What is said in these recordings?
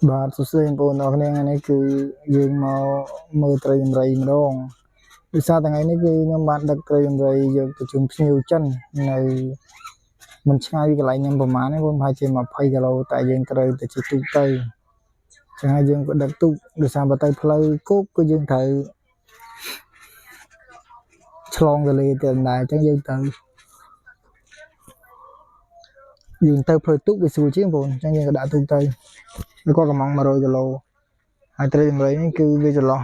បាទសួស្តីបងប្អូនអរគ្នាថ្ងៃនេះគឺយើងមកមើលត្រីដំរីម្ដងដោយសារថ្ងៃនេះគឺខ្ញុំបានដឹកត្រីដំរីយកទៅជូនភ្ញៀវចិននៅមិនឆ្ងាយពីកន្លែងខ្ញុំប្រហែលទេបងប្រហែលជា20គីឡូតែយើងត្រូវទៅជិះទូកទៅចឹងហើយយើងក៏ដឹកទូកដោយសារបើទៅផ្លូវគោកគឺយើងត្រូវឆ្លងទន្លេទៅដែរចឹងយើងទៅយើងទៅផ្លូវទូកវាស្រួលជាងបងចឹងយើងក៏ដាក់ទូកទៅហើយគាត់កំង100គីឡូហើយត្រីដំរីនេះគឺវាចន្លោះ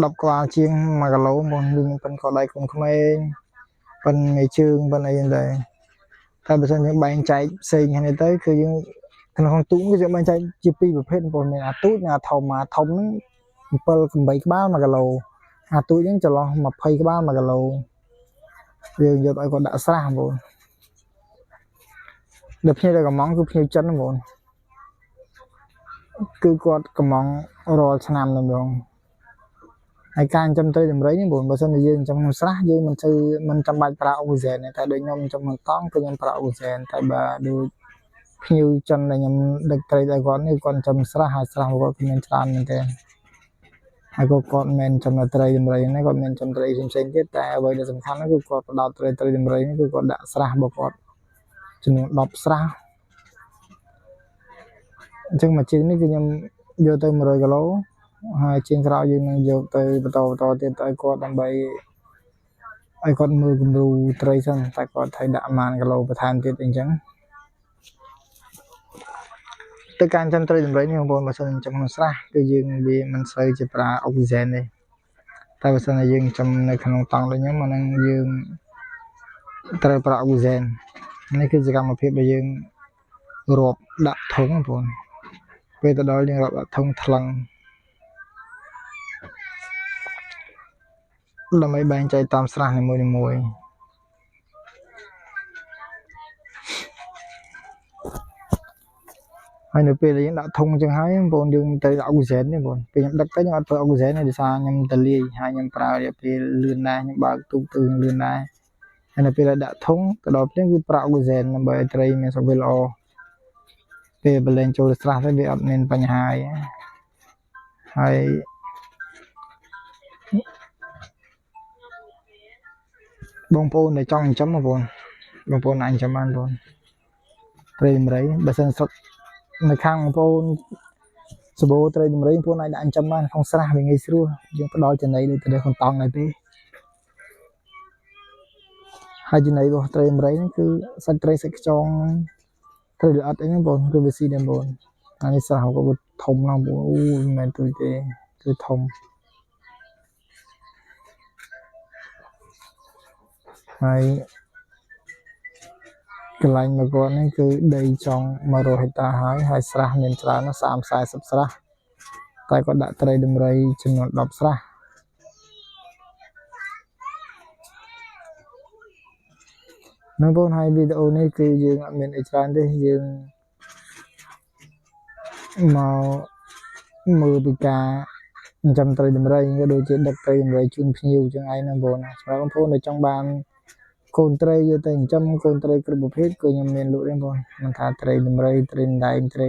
10ក្បាលជាង1គីឡូបងវាមានប៉ិនកដៃគុំក្មេងប៉ិនមេជើងប៉ិនអីហ្នឹងដែរតែបើសិនយើងបែងចែកផ្សេងគ្នាទៅគឺយើងក្នុងទូកគឺយើងបែងចែកជាពីរប្រភេទបងមានអាទូចនិងអាធំអាធំហ្នឹង7 8ក្បាល1គីឡូអាទូចហ្នឹងចន្លោះ20ក្បាល1គីឡូយើងយកឲ្យគាត់ដាក់ស្រះបងដល់ភ្ញៀវដែលកំងគឺភ្ញៀវចិនបងគឺគាត់កំងរាល់ឆ្នាំតែម្ដងហើយការចិញ្ចឹមត្រីដំរីនេះបងបើសិនជាយើងចិញ្ចឹមក្នុងស្រះយើងមិនជឿមិនចាំបាច់ប្រើអុកស៊ីហ្សែនទេតែដូចខ្ញុំចិញ្ចឹមក្នុងតង់គឺខ្ញុំប្រើអុកស៊ីហ្សែនតែបើដូចភ្ញៀវចិនដែលខ្ញុំដឹកត្រីដល់គាត់នេះគាត់ចិញ្ចឹមស្រះហើយស្រះរបស់គាត់គឺមានច្រើនមែនទែនហើយក៏គាត់មិនចិញ្ចឹមតែត្រីដំរីនេះគាត់មានចិញ្ចឹមត្រីផ្សេងៗទៀតតែអ្វីដែលសំខាន់នោះគឺគាត់ផ្ដោតត្រីត្រីដំរីនេះគឺគាត់ដាក់ស្រះរបស់គាត់ចំនួន10ស្រះអញ្ចឹងមួយជើងនេះគឺខ្ញុំយកទៅ100គីឡូហើយជាងក្រោយយើងនឹងយកទៅបន្តបន្តទៀតទៅឲ្យគាត់ដើម្បីឲ្យគាត់មើលគំរូត្រីសិនតែគាត់ត្រូវដាក់ប៉ុន្មានគីឡូបន្ថែមទៀតអីចឹងទៅការចិញ្ចឹមត្រីដំរីនេះបងប្អូនបើសិនចិញ្ចឹមក្នុងស្រះគឺយើងវាមិនសូវជាប្រើអុកស៊ីហ្សែនទេតែបើសិនជាយើងចិញ្ចឹមនៅក្នុងតង់ដូចខ្ញុំអាហ្នឹងយើងត្រូវប្រើអុកស៊ីហ្សែននេះគឺសកម្មភាពដែលយើងរាប់ដាក់ធុងបងប្អូនពេលទៅដល់យើងរាប់ដាក់ធុងថ្លឹងដើម្បីបែងចែកតាមស្រះនីមួយៗហើយនៅពេលដែលយើងដាក់ធុងអញ្ចឹងហើយបងប្អូនយើងត្រូវដាក់អុកស៊ីហ្សែនទេបងប្អូនពេលខ្ញុំដឹកទៅខ្ញុំអត់ប្រើអុកស៊ីហ្សែនទេដោយសារខ្ញុំទៅលាយហើយខ្ញុំប្រើរយៈពេលលឿនដែរខ្ញុំបើកទូកទៅលឿនដែរហើយនៅពេលដែលដាក់ធុងទៅដល់ភ្លាមគឺប្រើអុកស៊ីហ្សែនដើម្បីឲ្យត្រីមានសុខភាពល្អពេលបលែងចូលស្រះទៅវាអត់មានបញ្ហាអីហើយបងប្អូនដែលចង់ចិញ្ចឹមបងប្អូនបងប្អូនអាចចិញ្ចឹមបានបងប្អូនត្រីដំរីបើសិនស្រុកនៅខាងបងប្អូនសម្បូរត្រីដំរីបងប្អូនអាចដាក់ចិញ្ចឹមបានក្នុងស្រះវាងាយស្រួលយើងផ្ដល់ចំណីដូចទៅក្នុងតង់ដែរទេហើយចំណីរបស់ត្រីដំរីហ្នឹងគឺសាច់ត្រីសាច់ខ្យងត្រីល្អិតអីហ្នឹងបងគឺវាស៊ីដែរបងប្អូនអានេះស្រះក៏ធំណាស់បងអូមិនមែនទូចទេគឺធំហើយកន្លែងមកគាត់នេះគឺដីចង់100ហិកតាហើយហើយស្រះមានច្រើនណាស់30 40ស្រះតែគាត់ដាក់ត្រីដំរីចំនួន10ស្រះនឹងបងហើយវីដេអូនេះគឺយើងអត់មានអីច្រើនទេយើងមកមើលពីការចិញ្ចឹមត្រីដំរីក៏ដូចជាដឹកត្រីដំរីជូនភ្ញៀវចឹងឯងណាបងណាសម្រាប់បងប្អូនដែលចង់បានកូនត្រីយកទៅចិញ្ចឹមកូនត្រីគ្រប់ប្រភេទគឺខ្ញុំមានលក់ទេបងមិនថាត្រីដំរីត្រីដែងត្រី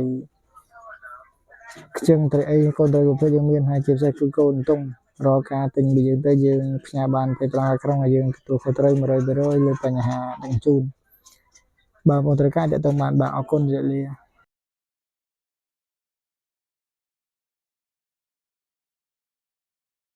ខ្ជឹងត្រីអីកូនត្រីប្រភេទយើងមានហើយជាពិសេសគឺកូនតុងរាល់ការទិញពីយើងទៅយើងផ្ញើបានទៅប្រាក្រុងហើយយើងទទួលខុសត្រូវ100%លើបញ្ហាដឹកជញ្ជូនបើបងត្រូវការទាក់ទងបានបាទអរគុណជម្រាបលា។